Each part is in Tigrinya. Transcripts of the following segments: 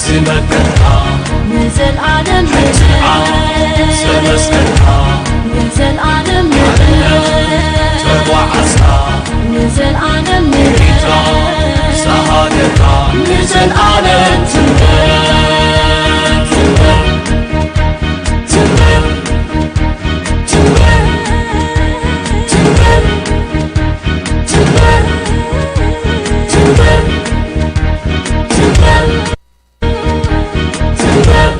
ዝመከርካ ንዘልኣለም ሕትና ሰመስከርካ ንዘልኣለም ምሕረት ተጓዓዝካ ንዘልኣለም ምሕረት ዝሃገርካ ንዘልኣለም ትንበር ትንበር ትንበር ትንበር ትንበር ትንበር ትንበር ትንበር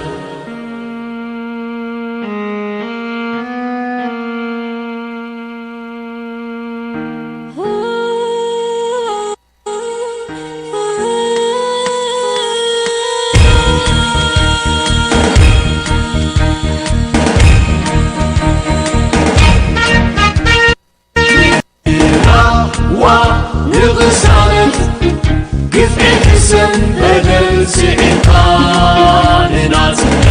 ዋ ንቕሳነት ግፍዒ ክሰን በደል ስዒርካ ንናጽነት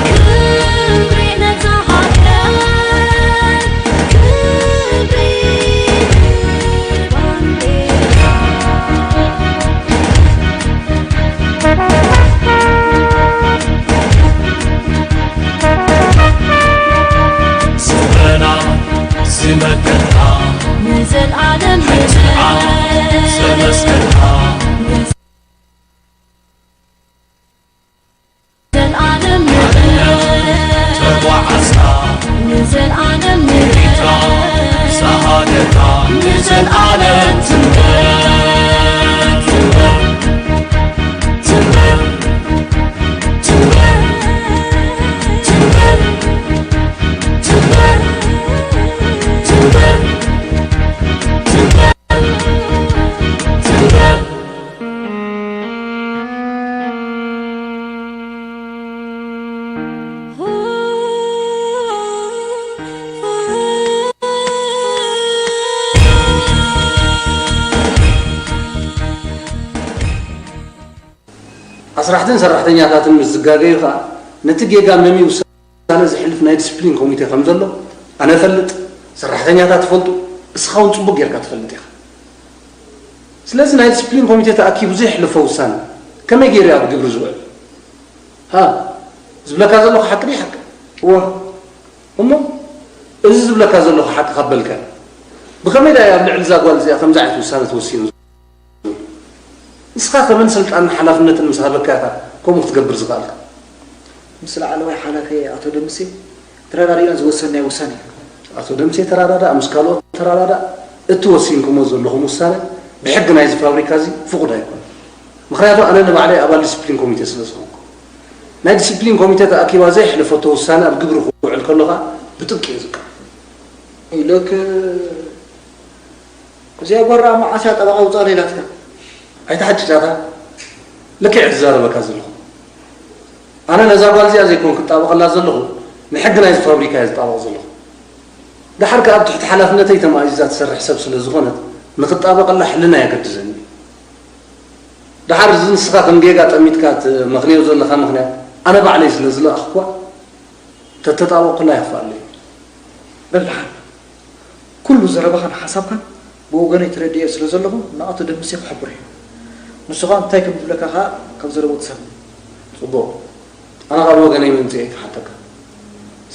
ክብሪ ነታ ሃገር ክብሪ ባንዴራ ስረና ዝመከርካ ንዘልኣለም ሕትና ዘመስከርካ ንዘልኣለም ተጓዓዝካ ንዘልኣለም ኤርትራ ዝሃገርካ ንዘልኣለም ትንበር ትንበር ትንበር ኣስራሕትን ሰራሕተኛታትን ምስ ዝጋገዩ ከኣ ነቲ ጌጋ መምዩ ውሳነ ዘሕልፍ ናይ ዲስፕሊን ኮሚቴ ከም ዘሎ ኣነ እፈልጥ፣ ሰራሕተኛታት ይፈልጡ፣ እስኻ እውን ጽቡቕ ጌርካ ትፈልጥ ኢኻ። ስለዚ ናይ ዲስፕሊን ኮሚቴ ተኣኪቡ ዘየሕለፎ ውሳነ ከመይ ገይሩ ኣብ ግብሪ ዝውዕል? ሃ ዝብለካ ዘለኹ ሓቂ ድዩ ሓቂ? እወ። እሞ እዚ ዝብለካ ዘለኹ ሓቂ ካብ በልካ ብኸመይ ደኣ ኣብ ልዕሊ እዛ ጓል እዚኣ ከምዚ ዓይነት ውሳነ ተወሲኑ? ንስኻ ከመን ስልጣንን ሓላፍነትን ምስ ሃበካ ኢኻ ከምኡ ክትገብር ዝኸኣልካ? ምስ ላዕለዋይ ሓላፊ ኣቶ ደምሴ ተረዳዲእና ዝወሰንናዮ ውሳነ እዩ። ኣቶ ደምሴ ተረዳዳእ፣ ምስ ካልኦት ተረዳዳእ፣ እቲ ወሲንኩሞ ዘለኹም ውሳነ ብሕጊ ናይዚ ፋብሪካ እዚ ፍቑድ ኣይኮነን። ምኽንያቱ ኣነ ንባዕለይ ኣባል ዲስፕሊን ኮሚቴ ስለ ዝኾንኩ። ናይ ዲስፕሊን ኮሚቴ ተኣኪባ ዘየሕለፈቶ ውሳነ ኣብ ግብሪ ክውዕል ከሎ ኸኣ ብጥብቂ እየ ዝቃወም። ኢሎክ እዚኣ ጓል ረኣ መዓስ እያ ጠበቓ ውጻእ ኢላትካ? ኣይትሓጭጫታ። ልክዕ እየ ዝዛረበካ ዘለኹ። ኣነ ነዛ ጓል እዚኣ ዘይኮንኩ ክጣበቐላ ዘለኹ፣ ንሕጊ ናይዚ ፋብሪካ እየ ዝጣበቕ ዘለኹ። ደሓር ከኣ ኣብ ትሕቲ ሓላፍነተይ ተማእዚዛ ትሰርሕ ሰብ ስለ ዝኾነት፣ ንኽጣበቐላ ሕልና የገድዘኒ እዩ። ደሓር እዚ ንስኻ ከም ጌጋ ጠሚትካ ትመኽንዮ ዘለኻ ምኽንያት፣ ኣነ ባዕለይ ስለ ዝለኣኽኳ፣ ተተጣበቕኩላ የኽፍኣለይ። በል ደሓን። ኩሉ ዘረባኻን ሓሳብካን ብወገነይ ተረዲኤ ስለ ዘለኹ ንኣቶ ደምሴ ክሕብሮ እየ። ንሱ ኸኣ እንታይ ከም ዝብለካ ኸኣ ካብ ዘረብኡ ትሰምዕ። ጽቡቕ። ኣነ ኸኣ ብወገነይ ምምጽኤ ክሓተካ።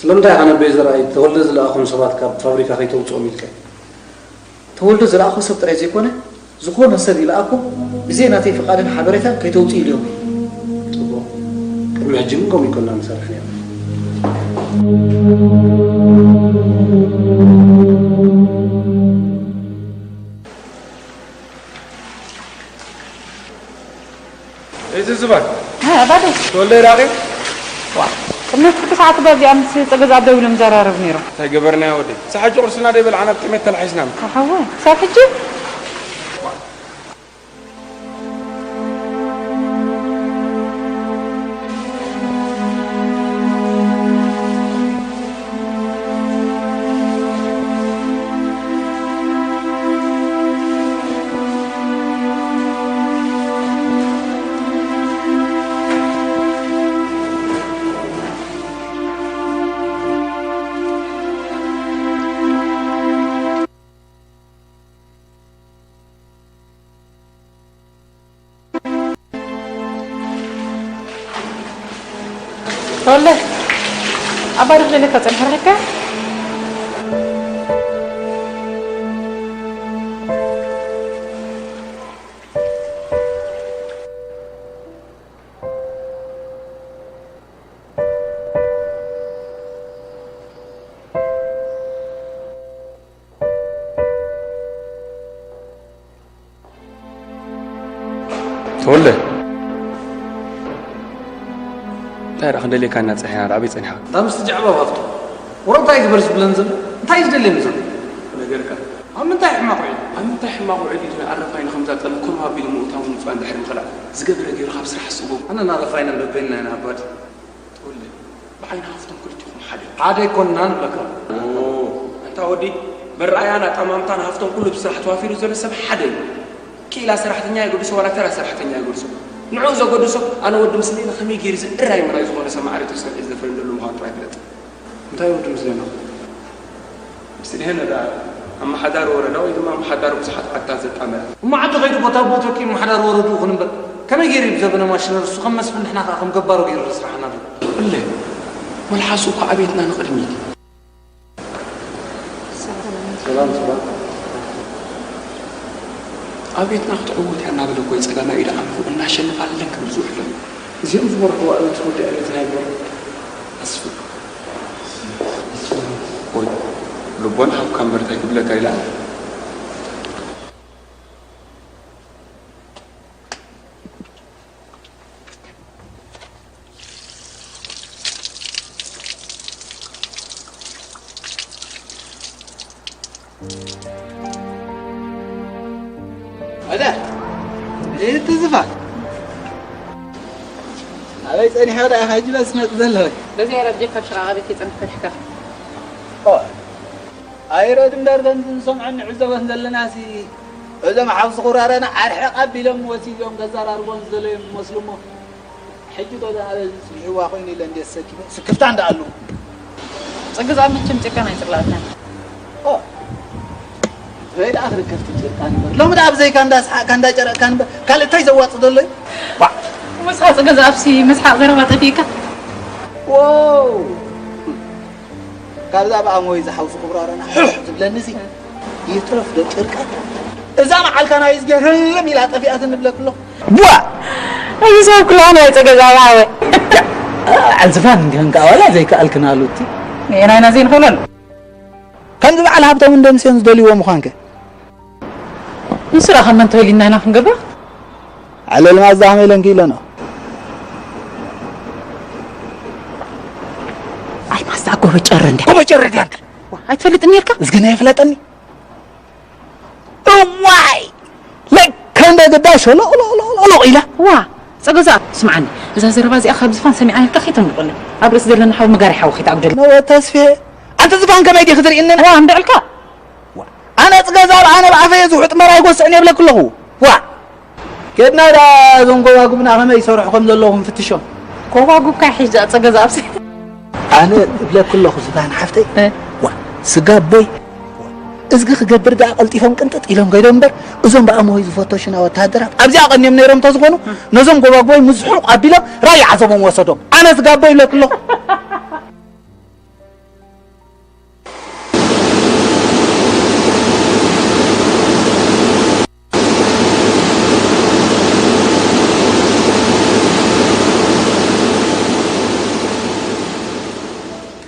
ስለምንታይ ኢኻ ነቦይ ዘርኣይ ተወልደ ዝለኣኾም ሰባት ካብ ፋብሪካ ከይተውጽኦም ኢልካ? ተወልደ ዝለኣኾ ሰብ ጥራይ ዘይኮነ፣ ዝኾነ ሰብ ይልኣኮ ብዘይ ናተይ ፍቓድን ሓበሬታን ከይተውጽኡ ኢለዮም እየ። ጽቡቕ። ቅድሚ ሕጂ ግን ከምኡ ኣይኮንና ንሰርሕ ነይርና። እዚ ዝባን ሃ፣ ባዶ። ተወልደ ይራቂ? ዋ፣ ቅድሚ ክልተ ሰዓት እባ እዚኣ ምስ ጸገዝ ኣብ ደው ኢሎም ይዘራረቡ ነይሮም። እንታይ ገበርናዮ ወደይ? ክሳብ ሕጂ ቁርስና ደይበላዕና ብጥሜት ተላሒስና። ሓወይ፣ ክሳብ ሕጂ? ወለ ኣባሪ ብለለካ ጸንሐ ረካ ተወልደ፣ እንታይ ደኣ ክንደልየካ እናጸኒሕና፣ ደኣ ኣበይ ጸኒሕካ? እታ ምስቲ ጃዕባብ ሃፍቱ፣ ወረ እንታይ ግበር ዝብለን ዘሎ? እንታይ እዩ ዝደልየኒ ዘሎ? ነገርካ። ኣብ ምንታይ ሕማቕ ውዒሉ? ኣብ ምንታይ ሕማቕ ውዒሉ ኢልና ኣረፋይና ከምዛ ጠል ኮርም ኣቢሉ ምእታው ምውጻእ እንድሕር ምኽላእ፣ ዝገበረ ገይሩ ካብ ስራሕ ስጎ። ኣነን ኣረፋይናን በበይንና ኢና ኣባዲ። ተወልደ፣ ብዓይኒ ሃፍቶም ክልቲኹም ሓደ። ሓደ ኣይኮንና ንብለካ። ኦ፣ ኣንታ ወዲ፣ መረኣያን ኣጠማምታን ሃፍቶም ኩሉ ብስራሕ ተዋፊሩ ዘሎ ሰብ ሓደ እዩ። ክኢላ ሰራሕተኛ የገድሶ ዋላ ተራ ሰራሕተኛ የገድሶ። ንዕኡ ዘገድሶ ኣነ ወዲ ምስለይና ከመይ ገይሩ እዚ እራይ ምራይ ዝኾነ ሰብ ማዕረ ተስፋ ዝደፍረን ዘሎ ምዃኑ ጥራይ ፍለጥ። እንታይ ወዲ ምስለይና? ምስለይና ደኣ ኣመሓዳሪ ወረዳ ወይ ድማ ኣመሓዳሪ ብዙሓት ዓድታት ዘጣመረ። እሞ ዓዲ ከይዱ ቦታ ቦት ወኪሉ ኣመሓዳሪ ወረድኡ ይኹን እምበር ከመይ ገይሩ እዩ ብዘበነ ማሽነሪ እሱ ከም መስፍን ንሕና ከኣ ከም ገባሩ ገይሩ ዘስርሓና ዘሎ? እለ፣ መልሓሱ እኳ ኣቤትና ንቕድሚት። ሰላም፣ ሰላም። ኣቤትና ክትዕወት እያ እናበለ እኮ እዩ ጸጋማይ ኢዱ ዓሚኹ እናሸንፍ ኣለና ክብል ዝውዕል ዘሎ። እዚኦም ዝበርሕዎ ኣቤት ወዲ ኣቤት ናይ ግበር። ኣስፍር። ወይ፣ ልቦና ሃብካ እምበር እንታይ ክብለካ ኢላ። ኣዳ፣ እቲ ዝፋን ኣበይ ጸኒሐ ደኣ ሕጂ በስመጥ ዘለወ? በዚ ኣይረድየካ ሽቓ ኣበይ ከይጸንሕ ፈሪሕካ? ኦ፣ ኣይረድ እምበር ከምዚ ንሰምዖን ንዕዘቦን ዘለናሲ እዞም ሓውሲ ቁራረና ኣርሕቕ ኣቢሎም ወሲዶም ከዘራርቦም ዝደለዮም ይመስሉ እሞ፣ ሕጂ ዶ ደኣ በዚ ጽኒሕዋ ኮይኑ ኢለ እንዴ ሰኪመ ስክፍታ እንዳ ኣሉ። ጽግዝ ኣብ መቸም ጭርቃን ኣይጽላእካን። ኦ፣ ወይ ደኣ ክርከብ ትጭርቃን እምበር። ሎሚ ደኣ ብዘይካ እንዳ ሰሓቕካ እንዳ ጨረቕካ እምበር ካልእ እንታይ ዘዋጽእ ዘሎ እዩ? ዋ! ምስሓቕ ጽግዝ ኣብሲ ምስሓቕ ዘረባ ጠፊእካ። ዎው! ካብዛ ብኣሞይ ዝሓውሱ ክብራረና ሑሕ ዝብለኒ እዚ ይትረፍ ዶ ጭርቃ? እዛ መዓልካ ናይ እዝጌር ህልም ኢላ ጠፊኣትኒ እብለክሎ። ቡዋ! እዚ ሰብ ክልሆን ወይ ጸገዛ ባወ። በዓል ዝፋን እንዲሆን ከኣ ዋላ ዘይከኣልክን ኣሉቲ። ንኤናይና ዘይንኽእለሉ። ከምዚ በዓል ሃብቶም እንደምስዮን ዝደልይዎ ምዃንከ? ንሱ ደኣ ከም መን ተወሊድና ኢና ክንገብራ? ዓለል ማዝዳ ከመይ ኢለን ክኢለንኦ? ኣይ ማዝዳ ጎበጨረ እንድያ። ጎበጨረ ድያ እንድያ? ዋ፣ ኣይትፈልጥን ነርካ? እዝግነ የፍለጠኒ። እዋይ! ለካ እንደ ግዳ ሸሎቕ ሎቕ ሎቕ ሎቕ ኢላ። ዋ፣ ጸገዛ፣ ስምዓኒ። እዛ ዘረባ እዚኣ ካብ ዝፋን ሰሚዓ ነርካ ከይተምልቐሉ። ኣብ ርእሲ ዘለና ሓዊ መጋሪ ሓዊ ከይትኣጉደሉ። ነወ ተስፌ፣ ኣንቲ ዝፋን ከመይ ዲኺ ትርእየኒ? ዋ፣ እንድዕልካ። ዋ፣ ኣነ ጽገዛ ኣብ ኣነ ብኣፈየ ዝውሕጥ መራ ይጎስዕን የብለክ ኣለኹ። ዋ፣ ኬድና ደኣ እዞም ጎባጉብና ከመይ ይሰርሑ ከም ዘለዉ ክንፍትሾም። ጎባጉብካ ሒዛ ጸገዛ ኣብሲ። ኣነ እብለክ ኣለኹ ዝፋን ሓፍተይ። እ። ዋ፣ ስጋ ኣቦይ እዝጊ ክገብር ደኣ ቀልጢፎም ቅንጥጥ ኢሎም ከይዶም እምበር እዞም ብኣምሆይ ዝፈተሹና ወተሃደራት ኣብዚኣ ቀንዮም ነይሮም እንተዝኾኑ ነዞም ጎባጉቦይ ምስ ሕቕ ኣቢሎም ራይ ዓዘቦም ወሰዶም። ኣነ ስጋ ኣቦይ እብለክ ኣለኹ።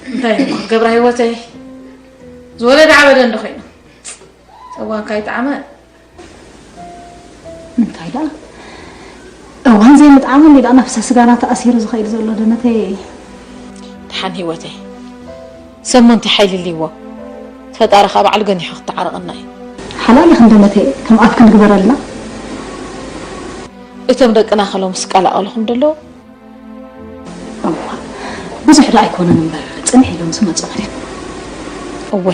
እንታይ እሞ ክገብራ ህይወተይ ዝወለደ ዓበደ እንዶ ኮይኑ ጸዋንካ ይጥዓመ። እንታይ ደኣ እዋን ዘይምጥዓሙ እንዲ ደኣ ነፍሰ ስጋና ተኣሲሩ ዝኸይድ ዘሎ ደመተይ። ደሓን ህይወተይ ሰሞ እንታይ ሓይሊ ኣልዎ? ፈጣሪ ከኣ ባዕሉ ገኒሑ ክተዓረቐና እዩ። ሓላል ኢኽን ደመተይ ከም ኣፍክን ግበረልና። እቶም ደቅና ከሎምስ ቀላቐልኹም ደለዉ? እዋ፣ ብዙሕ ዶ ኣይኮኑን እምበር፣ ጽንሕ ኢሎምስ መጹ ማለት እዩ። እወ፣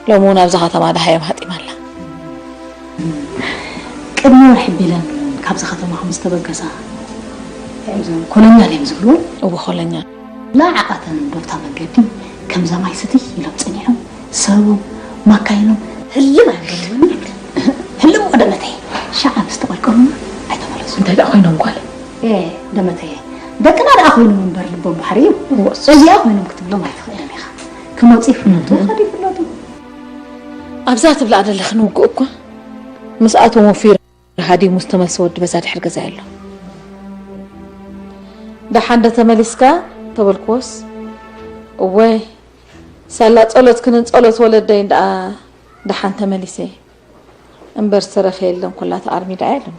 ሎሚ እውን ኣብዛ ከተማ ደሃዮም ሃጢማ ኣላ። ቅድሚ ወርሒ ቢለን ካብዛ ከተማ ከም ዝተበገሳ፣ እዞም ኮሎኛ ድዮም ዝብልዎ? እወ፣ ኮሎኛ። ለዓቓተን ዶብታ መንገዲ ከምዛ ማይ ስትይ ኢሎም ጸኒሖም። ሰቦም፣ ማካይኖም ህልም ኣይብለሉን። ህልም ወደመተይ ሻዓ ምስ ተቐልቀሉና ኣይተመለሱ። እንታይ ደኣ ኮይኖም ጓል? ኤ፣ ደመተየ፣ ደቅና ደኣ ኮይኖም እምበር ቦምባሕሪ እዩ። እዚኣ ኮይኖም ክትብሎም ኣይትኽእልን ኢኻ። ክመፁ ይፍለጡ፣ ከዱ ይፍለጡ። ኣብዛ ትብላ ዘለኽን ውግእ እኳ ምስኣቶም ወፊሩ ሃዲሙ ዝተመልሰ ወዲ በዛ ድሕሪ ገዛ ኣሎ። ደሓን ዶ ተመሊስካ ተበልክዎስ፣ እወይ ሳላ ጸሎትክንን ጸሎት ወለደይን ደኣ ደሓን ተመሊሰ እምበር ዝተረፈ የለን፣ ኩላ ተኣርሚዳ እያ ኢሉኒ።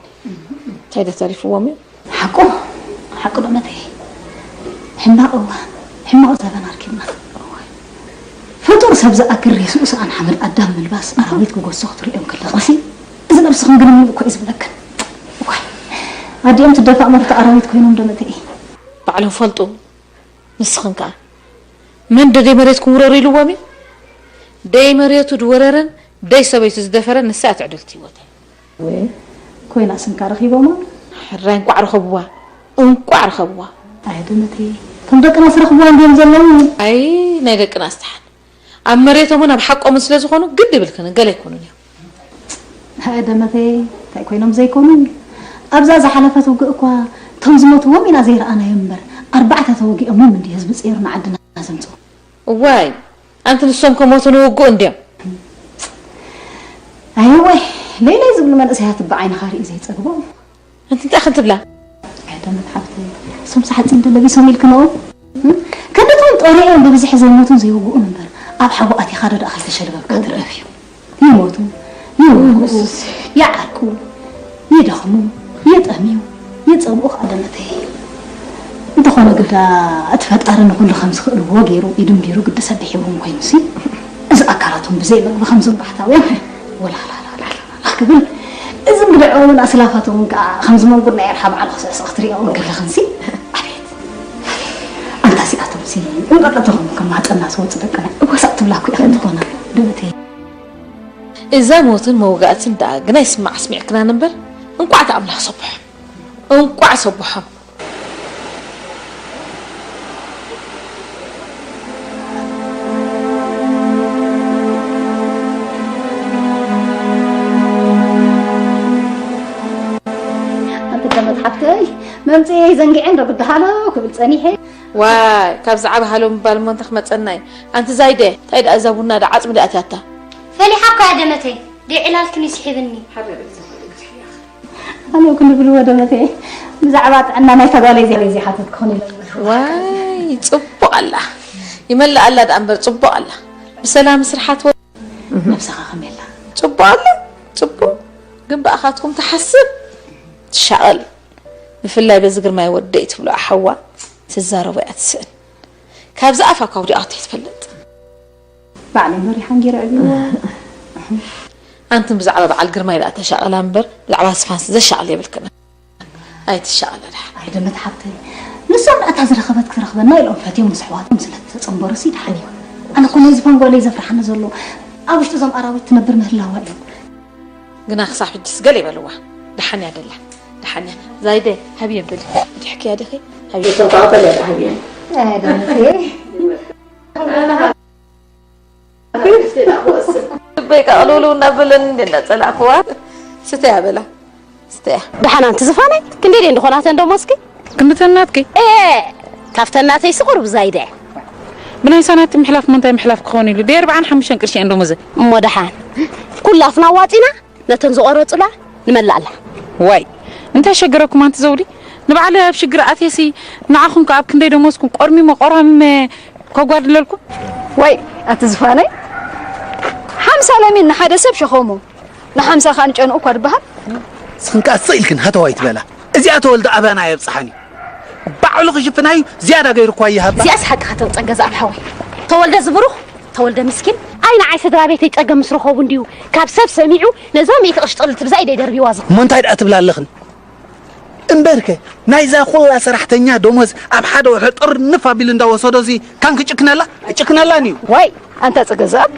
እንታይ ዶ ተሪፍዎም እዩ? ሓቁ፣ ሓቁ ዶ መተይ? ሕማቕ እዋን፣ ሕማቕ ዘበን ኣርኪብና። ፍጡር ሰብ ዝኣክል ሬስኡ ሰኣን ሓመድ ኣዳም ምልባስ ኣራዊት ክጎሶ ክትሪኦም ከለኽሲ፣ እዚ ነብስኽን ግን እኮ እዩ ዝብለክን። እኳ ኣዲኦም ትደፋእ መርቶ ኣራዊት ኮይኖም ዶ መተይ? ባዕሎም ፈልጡ። ንስኽን ከኣ መን ዶ ደይ መሬትኩም ውረሩ ኢልዎም እዩ? ደይ መሬቱ ዝወረረን ደይ ሰበይቱ ዝደፈረን ንሳ እያ ትዕድልቲ ህይወተይ። ወይ ኮይና ስንካ ረኺቦማ? ሕራይ እንቋዕ ረኸብዋ፣ እንቋዕ ረኸብዋ። ኣየ ደመተይ፣ እቶም ደቅናስ ረኽብዋ እንድዮም ዘለዉ። ኣይ ናይ ደቅናስ ደሓን ኣብ መሬቶምን ኣብ ሓቆምን ስለ ዝኾኑ ግዲ ይብልክን፣ ገለ ኣይኮኑን እዮም። ሃ ደመተይ፣ እንታይ ኮይኖም ዘይኮኑ? ኣብዛ ዝሓለፈት ውግእ እኳ እቶም ዝሞትዎም ኢና ዘይረኣናዮም እምበር፣ ኣርባዕተ ተወጊኦሞም እንዲ ህዝቢ ጸይሩ ንዓድና ዘምጽኡ። እዋይ፣ ኣንቲ ንሶም ከሞቱ ንውግኡ እንድዮም። ኣየወይ፣ ለይለይ ዝብሉ መንእሰያት እባ ዓይንኻ ርኢ ዘይጸግቦም። ኣንቲ እንታይ ክንትብላ? ኣይ ደመት ሓፍተይ፣ እሶም ሳሕጺን ዶ ለቢሶም ኢልክንኦም? እም? ከንደቶም ጦሪኦም ብብዝሒ ዘይሞቱን ዘይውግኡን እምበር፣ ኣብ ሓዊ ኣቲኻ ዶ ደኣ ከይተሸልበብካ ትረፍ እዩ። ይሞቱ፣ ይውግኡ፣ ይዓርቁ፣ ይደኽሙ፣ ይጠምዩ፣ ይጸምኡ ከኣ ደመተይ። እንተኾነ ግዳ እቲ ፈጣሪ ንኹሉ ከም ዝኽእልዎ ገይሩ ኢዱን ቢሩ ግዲ ሰብ ሒቦም ኮይኑሲ፣ እዚ ኣካላቶም ብዘይ መግቢ ከምዞም ባሕታውያን ወላላላላላ ክብል፣ እዚ እንግድዕኦምን ኣስላፋቶምን ከኣ ከምዚ መንጉድ ናይ ኤርሓ በዓል ክስዕስዕ ክትሪኦ እንከለኽንሲ፣ ኣቤት! ኣንታ እዚኣቶምሲ እንቀጠተኹም ከም ማህጠና ዝወጹ ደቅና እወሳእ ትብላ እኮ ኢኽን ትኾና ደመተይ። እዛ ሞትን መውጋእትን ደኣ ግና ይስማዕ ኣስሚዕክናን እምበር፣ እንቋዕ እቲ ኣምላኽ ሰብሖም፣ እንቋዕ ሰብሖም። ኣንቲ ደመት ሓፍተይ፣ መምጽኤይ ዘንጊዐ እንዶ ግዲ ሃሎ ክብል ጸኒሐ። ዋይ፣ ካብ ዛዕባ ሃሎ ምባል እሞ እንታይ ክመጸና እዩ? ኣንቲ ዛይደ፣ እንታይ ደኣ እዛ ቡና ደኣ ዓጽሚ ደኣ ኣትያታ? ፈሊሓ እኮ እያ ደመተይ፣ ደይ ዕላልክን ይስሒብኒ። ኣነ ክንብልዎ ደመተይ፣ ብዛዕባ ጥዕና ናይ ተጋለይ ዘይ ዘይሓተት ክኾን ኢለ። ዋይ፣ ጽቡቕ ኣላ። ይመልእ ኣላ ደኣ እምበር ጽቡቕ ኣላ። ብሰላም ስርሓት ወ- ነብስኻ ከመይ ኣላ? ጽቡቕ ኣላ፣ ጽቡቕ። ግን ብኣኻትኩም ትሓስብ፣ ትሻቐል። ብፍላይ በዚ ግርማይ ወደይ ትብሎ ሓዋ ትዛረቦ እያ ትስእን። ካብዚ ኣፋ ካብ ወዲኣ ክትይ ትፈልጥ። ባዕለይ መሪሓን ገይረ ዕብይዎ። ኣንትን ብዛዕባ በዓል ግርማይ ደኣ ተሻቐላ እምበር፣ ብዛዕባ ስፋንስ ዘሻቕል የብልክን። ኣይትሻቐላ ደሓን። ኣይ ደመት ሓብተይ፣ ንሶም ደኣ እታ ዝረኸበት ክትረኽበና ኢሎም ፈትዮም ምስ ኣሕዋቶም ስለ ዝተጸንበሩሲ ደሓን እዩ። ኣነ እኮ ነዚ ፋንጓለይ ዘፍርሓኒ ዘሎ፣ ኣብ ውሽጢ እዞም ኣራዊት ትነብር ምህላዋ እዩ። ግና ክሳብ ሕጂስ ገለ ይበልዋ። ደሓን እያ ደላ። ደሓን እያ። ዛይደ፣ ሃብዮም ደሊ። ድሕክያ ዲኺ? ሃብዮም። እቶም ተቐበል እያ ደኣ ሃብዮም። ኣይ ደመተይ። ልበይ ቀቕልውልው እናበለኒ እንደ እናጸላእክዋ። ስተያ በላ። ስተያ። ደሓን ኣንቲ ዝፋነይ፣ ክንደይ ደን ዝኾናተን ደሞዝኪ? ክንድተን ናትኪ? ኤ፣ ካብተን ናተይሲ ቁሩብ ዛይደ። ብናይ ሳናቲ ምሕላፍ እሞ እንታይ ምሕላፍ ክኸውን ኢሉ? ደይ ኣርብዓን ሓሙሽተን ቅርሺ እየን ደሞዘ። እሞ ደሓን፣ ኩላትና ዋጺና ነተን ዝቆረጹላ ንመላእላ። ዋይ፣ እንታይ ሸገረኩም ኣንቲ ዘውዲ? ንባዕለይ ኣብ ሽግር ኣትየሲ፣ ንዓኹም ከ ኣብ ክንደይ ደሞዝኩም ቆርሚመ ቆራሚመ ከጓድለልኩም? ወይ ኣቲ ዝፋነይ፣ ሓምሳ ለሚን ንሓደ ሰብ ሸኸሞ፣ ንሓምሳ ከኣ ንጨንኡ እኳ ድበሃል። ንስኽን ከኣ ስቕ ኢልክን ሃተዋይ ትበላ። እዚኣ ተወልደ ኣባና የብጽሓን እዩ። ባዕሉ ክሽፍና እዩ፣ ዝያዳ ገይሩ እኳ ይሃባ። እዚኣስ ሓቅኻ ተውጸገ ዝኣብ ሓወይ። ተወልደ ዝብሩኽ፣ ተወልደ ምስኪን። ኣይ ንዓይ ስድራ ቤተይ ጸገም ምስ ረኸቡ እንድዩ ካብ ሰብ ሰሚዑ ነዛ ሚእቲ ቅርሺ ጥቕልል ትብዛ ኢደይ ደርቢዋ ዝኽ። እሞ እንታይ ደኣ ትብላ ኣለኽን? እምበርከ ናይዛ ኩላ ሰራሕተኛ ደሞዝ ኣብ ሓደ ወርሒ ጥርንፍ ኣቢሉ እንዳወሰዶ እዚ ካን ክጭክነላ? ክጭክነላን እዩ። ዋይ፣ ኣንታ ጽገዛብ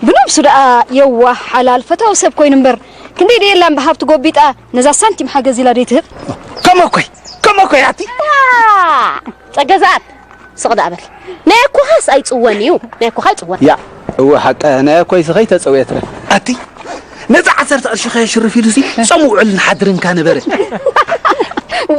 ብነብሱ ደኣ የዋህ፣ ሓላል፣ ፈታዊ ሰብ ኮይኑ እምበር፣ ክንደይ ደየላን ብሃብቲ ጎቢጣ ነዛ ሳንቲም ሓገዝ ኢላ ደይትህብ? ከመኮይ፣ ከመኮይ ኣቲ። ጸገዛብ ስቕ ደኣ በል። ናይ ኣኮኻስ ኣይጽወን እዩ። ናይ ኣኮኻ ኣይጽወን። ያ፣ እወ ሓቀ፣ ናይ ኣኮይ ስኸይ ተጸውየ ትረፍ። ኣቲ፣ ነዛ ዓሰርተ ቅርሺ ኸየሽርፍ ኢሉሲ፣ ጾም ውዕልን ሓድርን ካነበረ።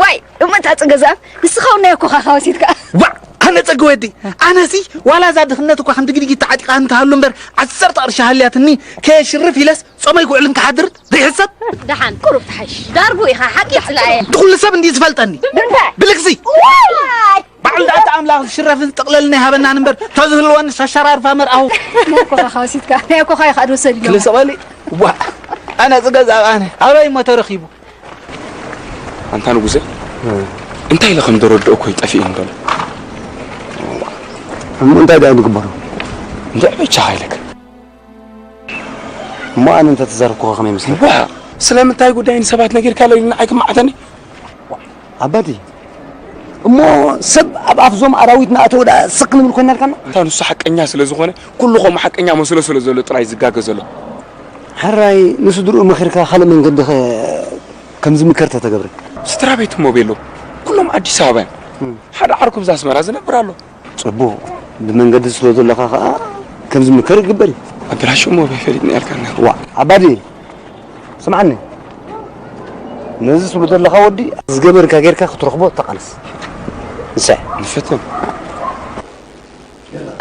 ዋይ፣ እሞ እታ ጽገዛብ፣ ንስኻ እውን ናይ ኣኮኻኻ ወሲድካ። ዋዕ! ነጸጊ ወዲ፣ ኣነሲ ዋላ እዛ ድኽነት እኳ ከም ድግድጊት ተዓጢቓ እንተሃሉ እምበር፣ ዓሰርተ ቅርሺ ሃልያትኒ፣ ከየሽርፍ ኢለስ ጾመይ ክውዕልን ክሓድርን ዘይሕሰብ። ደሓን፣ ቁሩብ ትሓይሽ። ዳርጉ ኢኻ፣ ሓቂ ጽላኤ። እቲ ኩሉ ሰብ እንዲዩ ዝፈልጠኒ። እንታይ? ብልግሲ። ዋይ! ባዕሉ ደኣ እቲ ኣምላኽ ዝሽረፍን ዝጥቕለልን ኣይሃበናን እምበር፣ ተዝህልወኒ ሸሸራርፋ መርኣሁ። ናይ ኣኮኻ ወሲድካ፣ ናይ ኣኮኻ ኢኻ ድወሰድ ኢሎም። ክልሰቐሊ? ዋ! ኣነ ጽገዛ ኣነ። ኣበይ እሞ ተረኺቡ? ኣንታ ንጉሰ፣ እንታይ ኢለ ከም ደረድኦ እኮ ይጠፍእኒ ዘሎ። እሞ እንታይ ደኣ ንግበሮ? እንድዒ በጃኻ ኢለካ። እሞ ኣነ እንተተዛረብኩኻ ከመይ ይመስለካ? ዋ፣ ስለምንታይ ጉዳይ ንሰባት ነጊርካ ኢሉ ንዓይ ክመዓተኒ? ኣባዲ፣ እሞ ሰብ ኣብ ኣፍዞም ኣራዊት ንኣተወ ደኣ ስቕ ክንብል ኮይና ኢልካና? ኣንታ ንሱ ሓቀኛ ስለ ዝኾነ፣ ኩሉ ከምኡ ሓቀኛ መስሎ ስለ ዘሎ ጥራይ ዝጋገ ዘሎ። ሕራይ ንስድርኡ መኺርካ ካልእ መንገዲ ኸ ከም ዝምከር ተተገብረ? ስድራ ቤት እሞ ቤሎ፣ ኩሎም ኣዲስ ኣበባ እዮም። እም። ሓደ ዓርኩ ብዛ ኣስመራ ዝነብር ኣሎ። ጽቡቕ፣ ብመንገዲ ስለ ዘለኻ ኸኣ ከም ዝምከር ይግበር እዩ። ኣድራሽኡ እሞ በይ ፈሊጥና ኢልካና። ዋ፣ ኣባዲ፣ ስምዓኒ። ነዚ ስለ ዘለኻ ወዲ፣ ዝገበርካ ጌርካ ክትረኽቦ ተቓለስ። ንስሕ። ንፈትን።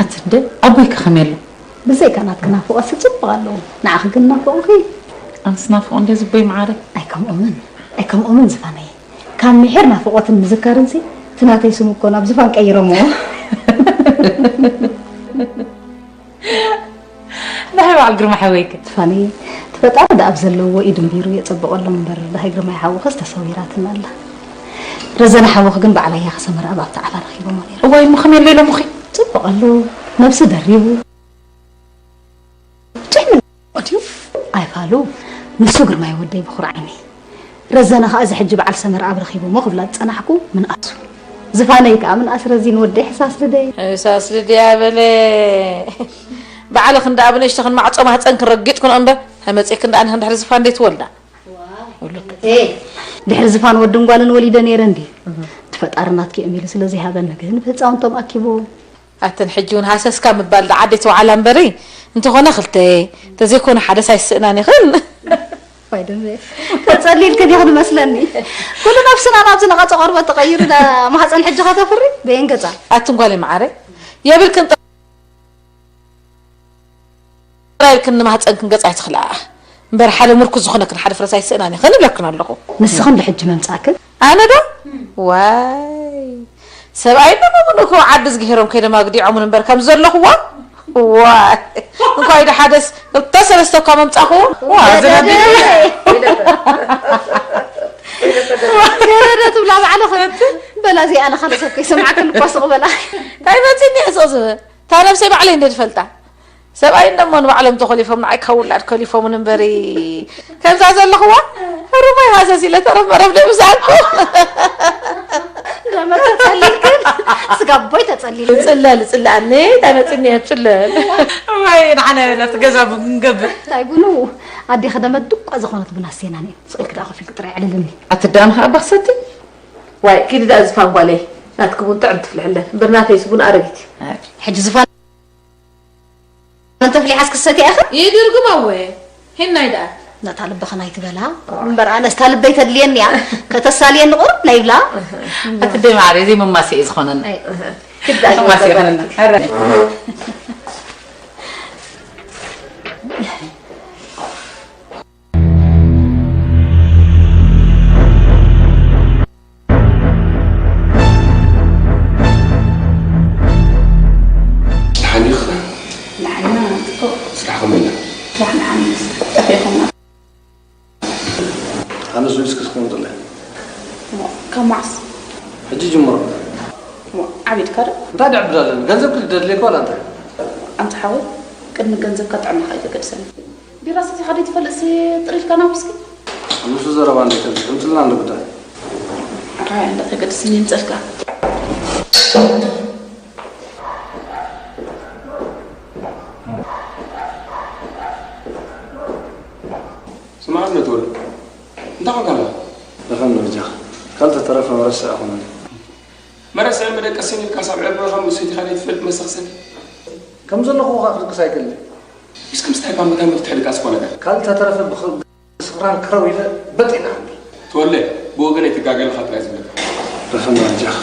ኣቲ እንደ ኣቦይ ከ ከመይ ኣሎ? ብዘይካ ናትኪ ናፍቖትሲ ጽቡቕ ኣለዎ። ንዓኺ ግን ናፍቑኺ። ኣነስ ናፍቑ እንደ ዝቦይ መዓረይ። ኣይከምኦምን፣ ኣይከምኦምን ዝፋነየ። ካብ ምሒር ናፍቖትን ምዝካርንሲ፣ እቲ ናተይ ስም እኮ ናብ ዝፋን ቀይሮምዎ። ደሃይ በዓል ግርማ ሓወይከ? ዝፋነየ፣ እቲ ፈጣሪ ደኣ ኣብ ዘለዎ ኢዱ እምቢሩ የጸብቐሎም እምበር፣ ደሃይ ግርማይ ሓውኽስ ተሰዊራትና ኣላ። ረዘነ ሓውኽ ግን ባዕላ እያ ከሰመረ ኣብ ኣብታ ዓላ ረኺቦሞ ነይራ። እዋይ፣ እሞ ከመይ ኣሎ ኢሎምኺ? ጽቡቕ ኣሎ፣ ነብሲ ደሪቡ። ጥዕና ድዩ? ኣይፋሉ፣ ንሱ ግርማይ ወደይ ብኹር ዓይነይ። ረዘነ ኸኣ እዚ ሕጂ በዓል ሰመረ ኣብ ረኺቦሞ ክብላ ዝጸናሕኩ ምንኣሱ። ዝፋነይ ከኣ ምንኣስ ረዚን ወደይ ሕሳስ ልደይ። ሕሳስ ልድያ በለ። ባዕልኽን ደኣ ብንእሽተኽን ማዕጾ ማህጸንክን ረጊጥክንኦ እምበር፣ ተመጺእክን ደኣ ንኽን ድሕሪ ዝፋን ደይ ትወልዳ። ዋው። ውልቅ። ኤ፣ ድሕሪ ዝፋን ወድን ጓልን ወሊደ ነይረ እንድየ። እህ። እቲ ፈጣሪ ናትኪ እዮም ኢሉ ስለ ዘይሃበኒ ግን ብህጻውንቶም ኣኪቡ። ኣተን ሕጂ እውን ሃሰስካ ምባል ደኣ ዓደይ ተባዕላ እምበሪ፣ እንተኾነ ክልተ፣ እንተዘይኮነ ሓደስ ኣይስእናን ኢኽን። ዋይ ደምበ፣ ተጸሊልክን ኢኽን መስለኒ። ኩሉ ነብስና ናብ ዝነቐጸ ቆርበት ተቐይሩ፣ ዳ ማህጸን ሕጂ ከተፍሪ፣ በየን ገጻ? ኣትን ጓለይ መዓረይ፣ የብልክን ጥራይ ኢልክን ንማህጸንክን ገጻ ኣይትኽልኣ። እምበር ሓደ ምርኩስ ዝኾነክን ሓደ ፍረስ ኣይስእናን ኢኽን እብለክን ኣለኹ። ንስኽን ዶ ሕጂ መምጻእክን? ኣነ ዶ? ዋይ። ሰብኣይ እሞ ምእንቲ ዓዲ ዝግሄሮም ከይዶም ኣግዲዖምን እምበር ከም ዘለኹዎ። ዋይ። እንኳይ ዶ ሓደስ ክልተ ሰለስተ እኳ መምጻኹ። ዋ፣ ዘረደ። ዘረደ ትብላ ባዕልኽን። በላ እዚኣ ንኻልእ ሰብ ከይሰምዓክን እኳ ስቕ በላ። እንታይ መጺኒ እየ ስቕ ዝብል? እታ ነብሰይ ባዕለይ እንደ ዝፈልጣ። ሰብኣይ እንደሞ ንባዕሎም ተኾሊፎም ንዓይ ካብ ውላድ ከሊፎምን እምበሪ። ከምዛ ዘለኽዋ፣ ሕሩማይ ሃሰስ ኢለ ተረፍ መረፍ ደይ ምሳልኩ። ደመ ተጸሊልክን፣ ስጋ ቦይ ተጸሊል። ጽለል፣ ጽለኣኒ፣ እንታይ መጺኒ እየ ጽለል። እዋይ፣ ንዓና የብላት ገዛ ቡን ክንገብር። እንታይ ቡኑ? ኣዴኺ ደመ ድቋ ዝኾነት ቡን ኣስቴናኒ። ስቕ ኢልኪ ደኣ ኮፍ ኢልኪ ጥራይ ኣዕልልኒ። ኣትዳን ኸኣ በኽሰቲ? ዋይ፣ ኪዲ ደኣ ዝፋን ጓለይ። ናትኪ ቡን ጥዕም ትፍልሕለን። እምበር ናተይስ ቡን ኣረጊት እዩ። ኣይ። ሕጂ ዝፋን እንተ ፍሊሓስ ክሰትያ ኢኺ? ይድርግም ኣወ። ሄናይ ደኣ። ነታ ልብኽን ኣይትበላ። እምበር ኣነስ እታ ልበይ ተድልየኒ እያ። ከተሳልየኒ ቁሩብ ናይ ብላ። ኣቲ ደይ ማዕረ፣ እዚ መማስኢ ዝኾነና። ኣይ። ክዳን መማስኢ ይኾነና። ኧረ። ደሓን ዲኻ? ደሓን ኢና፣ ጽቡቕ። ስራሕ ከመይ ኢላ? ስራሕ ደሓን እዩ፣ ጠፊእኹምና። ኣነስ ዊስኪ ክኸውን ጥለ። እሞ፣ ካብ መዓስ? ሕጂ ጅምሮ። እሞ፣ ዓቢድካ ዶ? እንታይ ደዕብድ ኣለኒ? ገንዘብ ክደድልየካ ዋላ እንታይ? ኣንታ ሓወይ፣ ቅድሚ ገንዘብካ ጥዕናኻ እዩ ዘገድሰኒ። ቢራ ሰቲኻ ደይትፈልጥሲ ጥሪልካ ናብ ዊስኪ? ንሱ ዘረባ እንዴት ከምፅልና ኣሎ ጉዳይ። ኣራይ እንዳ ተገድስኒ ይምፀልካ። ስማዕ እንዶ ትወልድ እንታይ ኮንካ ኣለኻ? ደኸም ንብጃኻ ካልተ ተረፈ መረስዕ ኣይኮነን። መረስዕ መደቀስን ኢልካ ሳብ ዕድመኻ ምስ ሰቲኻ ደይትፈልጥ መሰኽሰቲ። ከም ዘለኹ ኸኣ ክድቅስ ኣይክእልን። እስከ ምስታይ እኳ መታን መፍትሒ ድቃስ እኮ ነገር። ካልእ ተተረፈ ብኽ-፣ ብስኽራን ክረው ኢለ በጥ ኢለ ክብል። ተወለ፣ ብወገነይ ትጋገ ኣለኻ ጥራይ ዝብለካ። ረኸና ኣጃኻ።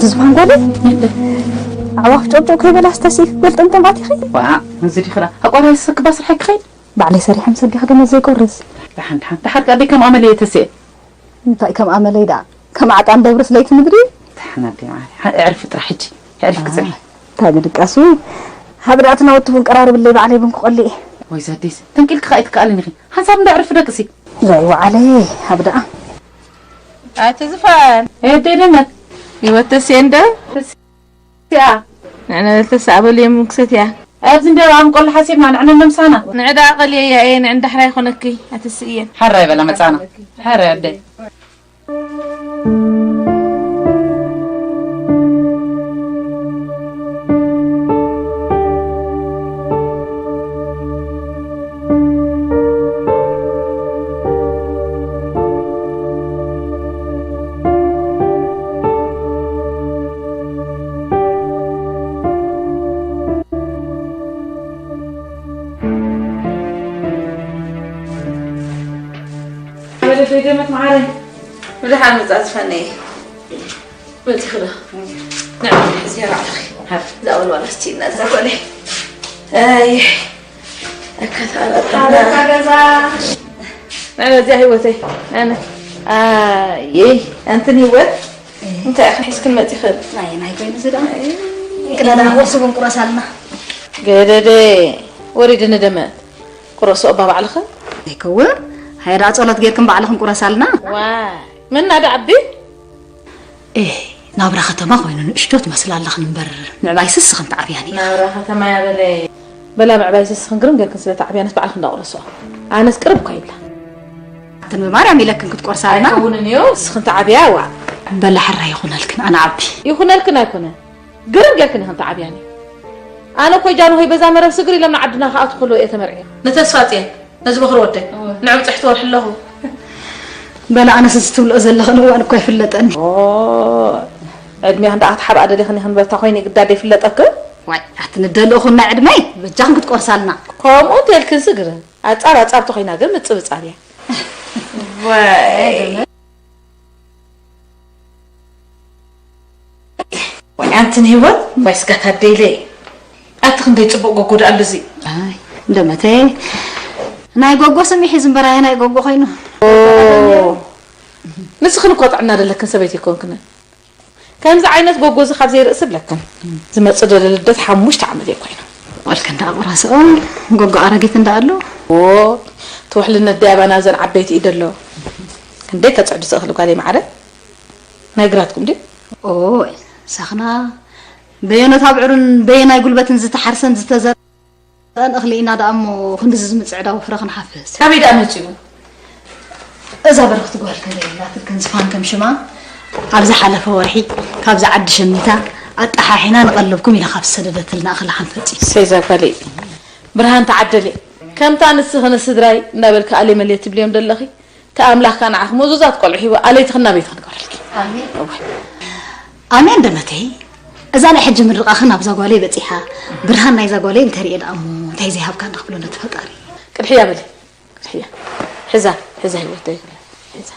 ዝባን ጓለይ ኣዕዋፍ ጨውጨው ከይበላ ዝተሲፍ ገልጥምጥም ኣቲኺ። ዋ፣ እዚ ዲኺ ደኣ ኣቋራይ ስክባ ስርሐይ ክኸይድ? ባዕለይ ሰሪሐ ምስ ኣዴኺ ደመ ዘይቆርስ። ደሓን፣ ደሓን፣ ደሓር ከኣ ደይ ከም ኣመለይ ተስኤ። እንታይ ከም ኣመለይ ደኣ? ከም ዓጣን ደብርስ ለይቲ ምድሪ? ደሓን ኣደይ መዓረይ። ሓ-፣ ኣዕርፊ ጥራሕ ሕጂ። ኣዕሪፍኪ ጽንሒ። እንታይ ምድቃሱ? ሃብዳት ናወቲ ቡን ቀራርብለይ ባዕለይ ቡን ክቆሊ። ወይ ዘዴስ፣ ተንቂልኪ ከኣ ኣይትከኣልን ኢኺ። ሓንሳብ እንዳ ኣዕርፊ ደቅሲ። ዘይ ወዓለይ፣ ሃብዳ። ኣቲ ዝፋን። ኤደይ ደመት። ህይወት ተስኤ እንደ? ተስያ። ንዕነ ተስኣ በልዮም ክሰትያ። ኣብዚ እንደ ኣንቆሎ ሓሲብና ንዕነ ንምሳና። ንዕዳ ቀልየያ እየ፣ ንዕን ዳሕራ ይኾነኪ፣ ኣቲ ስእየን። ሓራይ በላ መጻና። ሓራይ ኣደይ። ወደ ደገመት መዓረይ። ብድሓን ምጻእ ዝፈነየ። መጺኺ ዶ? ንዕማ ሕዝያ ባዕልኺ። ሃብ። እዛ ወልዋል ኣስቲና እዛ ጓለይ። ኣይ፣ ኣካታተልና። ሓበርካ ገዛ። ንዕማ እዚኣ ህይወተይ። ኣነ። ኣይ፣ ኣንትን ህይወት። እንታይ ኢኺ ሒዝክን መጺኽን? ናይ፣ ናይ ኮይኑ እዚ ደኣ። ቅዳ ደኣ ቁርሲ ቡን ቁረስ ኣልና። ገደደ። ወሪድኒ ደመት። ቁረሶ እባ ባዕልኽን። ኣይከውን። ሃየ ደኣ ጸሎት ጌርክን ባዕልኽን ቁረስ ኣልና። ዋይ፣ መን ናዳ ዓቢ? ኤህ፣ ናብራ ከተማ ኮይኑ ንእሽቶ ትመስላ ኣለኽን እምበር፣ ምዕባይስ እስኽን ተዓብያን ኢኽን። ናብራ ከተማ እያ በለ። በላ ምዕባይስ እስኽን ግርም ጌርክን ስለ ተዓብያንስ ባዕልኽን እንዳቑረሶ። ኣነስ ቅርብ እኳ ይብላ። ኣትን ብማርያም ኢለክን ክትቆርሳልና። ኣይከውንን እዩ፣ እስኽን ተዓብያ ዋ። በላ ሕራይ ይኹነልክን፣ ኣነ ዓቢ። ይኹነልክን ኣይኮነ። ግርም ጌርክን ኢኽን ተዓብያኒ። ኣነ እኮ ጃንሆይ በዛ መረብ ስግር ኢሎም ንዓድና ክኣትዉ ከለዉ እየ ተመርዕየ። ንተስፋጽዮን፣ ነዚ በኽሪ ወደይ፣ እወ። ንዕብጽሕቲ ወርሒ ኣለኹ። በላ ኣነስ እዚ ትብልኦ ዘለኽን እዋን እኮ ኣይፍለጠኒ። ኦ፣ ዕድሜኽን ደኣ ክትሓብኣ ደሊኽን ኢኽን በታ ኮይነ ግዳድ ይፍለጠክን? ዋይ፣ ኣቲ ንደልእኹን ናይ ዕድመይ፣ በጃኽን ክትቆርሳልና። ከምኡ እንተልክን ስግር፣ ኣጻብ ኣጻብቲ ኮይና ግን ምጽብጻብ እያ። ዋይ። ወይ ኣንትን ህይወት፣ ወይ ስጋት ኣደይለይ። ኣቲ ክንደይ ጽቡቕ ጎጎ ደኣ ኣሉ እዚ። ኣይ፣ እንደመተ ናይ ጎጎ ስም ይሒዝ እምበር ኣየ ናይ ጎጎ ኮይኑ። ኦ፣ ንስኽን እኮ ጥዕና ደለክን ሰበይቲ ይኮንክን። ከምዚ ዓይነት ጎጎ እዚ ካብ ዘይርእስ ብለክን። ዝመጽእ ደለ ልደት ሓሙሽተ ዓመት እየ ኮይኑ። ወልከ እንዳ ቁራስኦ፣ ጎጎ ኣረጊት እንዳ ኣሎ። ኦ፣ ትውሕልነት ደያባና ዘን ዓበይቲ እዩ ደሎ። ክንደይ ከጽዕዱ ትእኽል ጓለይ ማዕረ። ናይ ግራትኩም ድዩ? ኦ፣ ሳኽና በየኖት ኣብዕሩን በየናይ ጉልበትን ዝተሓርሰን ዝተዘርአን እኽሊ ኢና ደኣ እሞ ክንድዚ ዝምጽዕዳ ወፍረ ክንሓፍስ። ካበይ ደኣ መጺኡ? እዛ በርኽቲ ጓል ከለይ ናትክን ዝፋን ከም ሽማ ኣብ ዝሓለፈ ወርሒ ካብዚ ዓዲ ሸሚታ ኣጠሓሒና ንቐልብኩም ኢላ ካብ ዝሰደደትልና እኽሊ ሓንፈጽ እዩ። ሰይዛ ጓለይ፣ ብርሃን ተዓደለ። ከምታ ንስኽን ስድራይ እንዳበልካ ኣሌ መሌ ትብልዮም ደለኺ፣ ከኣምላኽካ ንዓኺ ምእዙዛት ቆልዑ ሂቡ ኣለይትኽን ናበይትኽን ክገብረልኪ። ኣሜን። እወ። ኣሜን ደመተይ። እዛ ናይ ሕጂ ምርቓኽን ኣብዛ ጓለይ በጺሓ፣ ብርሃን ናይዛ ጓለይ እንተርእየ ደኣ እሞ እንታይ ዘይሃብካ ንኽብሎ ነቲ ፈጣሪ። ቅድሕያ በሊ፣ ቅድሕያ። ሕዛ፣ ሕዛ ህይወተይ፣ ሕዛ።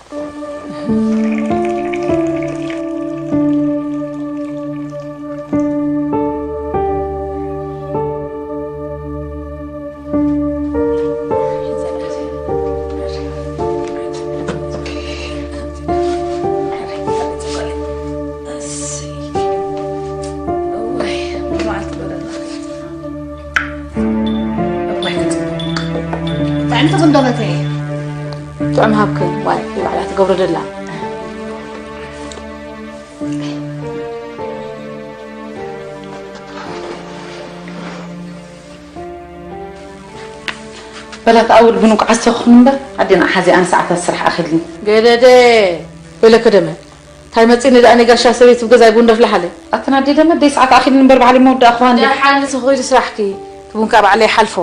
ጥዕምቲ ክንደበተ እየ። ጥዑም ሃብክን ዋይ ባዕላ ትገብሮ ደላ። በላ ተኣውል ብንቁዓት ሰኽኹን እምበር ኣዴና ሓዚ ኣነ ሰዓታት ስራሕ ኣኺልኒ። ገደደ ወይለከ ደመ። እንታይ መጺኒ ደኣ ንጋሻ ሰበይቲ ብገዛይ ቡን ደፍልሓለ። ኣተና ኣዴ ደመ ደይ ሰዓት ኣኺልኒ እምበር ባዕለይ መወዳእ እኽዋኒ። ደሓን ንስኺ ኺዲ ስራሕኪ። ትቡን ካብ ባዕለይ ሓልፎ።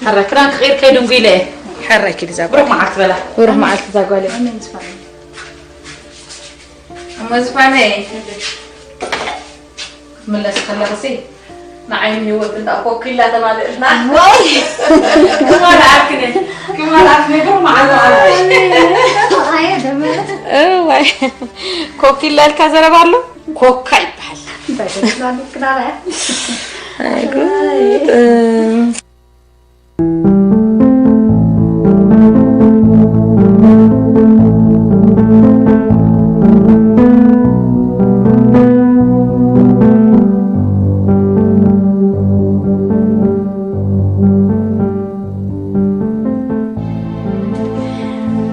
ሕራይ ክዳን ክቕይር ከይድንጉ ኢለ እየ። ሕራይ ኪዲ እዛ ብሩኽ መዓልቲ በላ። ብሩኽ መዓልቲ እዛ ጓለይ። ኣሜን ዝፋነይ። እሞ ዝፋነይ። ክትምለስ ከለኽሲ ንዓይን ህይወት እንዳ ኮኪላ ተማልእልና። ወይ! ክማል ዓርክነ፣ ክማል ዓርክነ፣ ብሩኽ መዓልቲ ዓርክነ። ኣየ ደመ። እዋይ። ኮኪላ ኢልካ ዘረባ ኣሎ? ኮካ ይበሃል። እንታይ ተስማሚ ክናራ? ኣይ ጉድ።